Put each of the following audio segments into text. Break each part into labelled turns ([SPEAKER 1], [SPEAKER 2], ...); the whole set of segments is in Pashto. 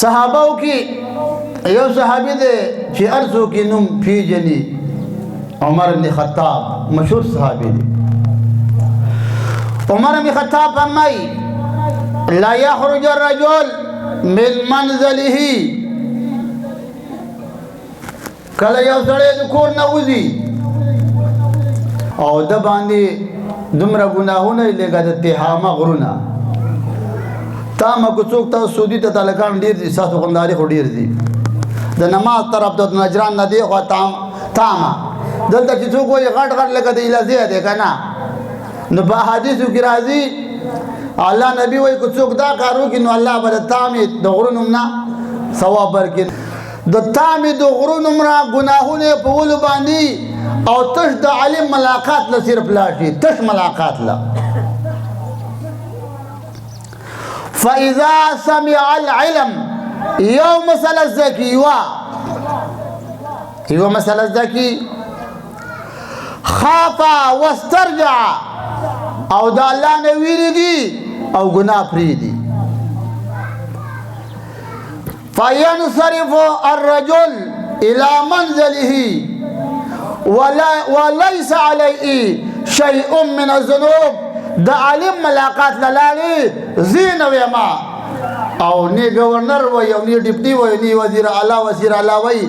[SPEAKER 1] صحابه کې یو صحابي دی چې ارزو کې نوم پیژني، عمر بن خطاب، مشهور صحابي دی. عمر بن خطاب فرمایي: لا يخرج الرجل من منزله. کله یو سړی د کور نه وځي او د باندې دومره ګناهونه لګا د تهامه غرونه تا مکو څوک تاسو سعودي ته تلکان ډیر دي، تاسو غنداري خو ډیر دي. د نماز طرف ته نجران نه دی خو تام تاما دلته چې څوک وایي غټ غټ لکه د الازیه دی که نه، نو په حدیثو کې راځي، الله نبی وایي که څوک دا کار وکړي نو الله به د تامې د غرونو نه ثواب ورکړي. د تامې د غرونو نه ګناهونه په ولو باندې او تش د عالم ملاقات له صرف لاړ شي، تش ملاقات له. فإذا سمع العلم، یو مسله زکی، یو مسله زکی، خاف واسترجع، او د الله نه ویریږي او ګناه پریږدي. فینصرف الرجل الى منزله ولا وليس عليه شيء من الذنوب. د عالم ملاقات لاله زین وما او نه گورنر وای او نه ډیپټي وای، نه وزیر اعلی، وزیر اعلی وای.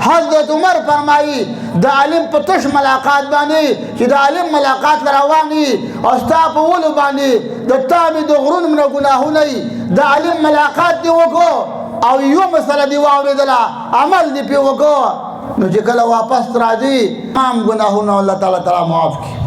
[SPEAKER 1] حضرت عمر فرمایي د عالم په تش ملاقات باندې چې د عالم ملاقات رواني او ستا په ولو باندې د تامې د غرونو نه ګناهونه، د عالم ملاقات دی وکړو او یو مسله دی واورېدله، عمل دی پې وکړو، نو چې کله واپس راځي، عام ګناهونه الله تعالی تعالی معاف کړي.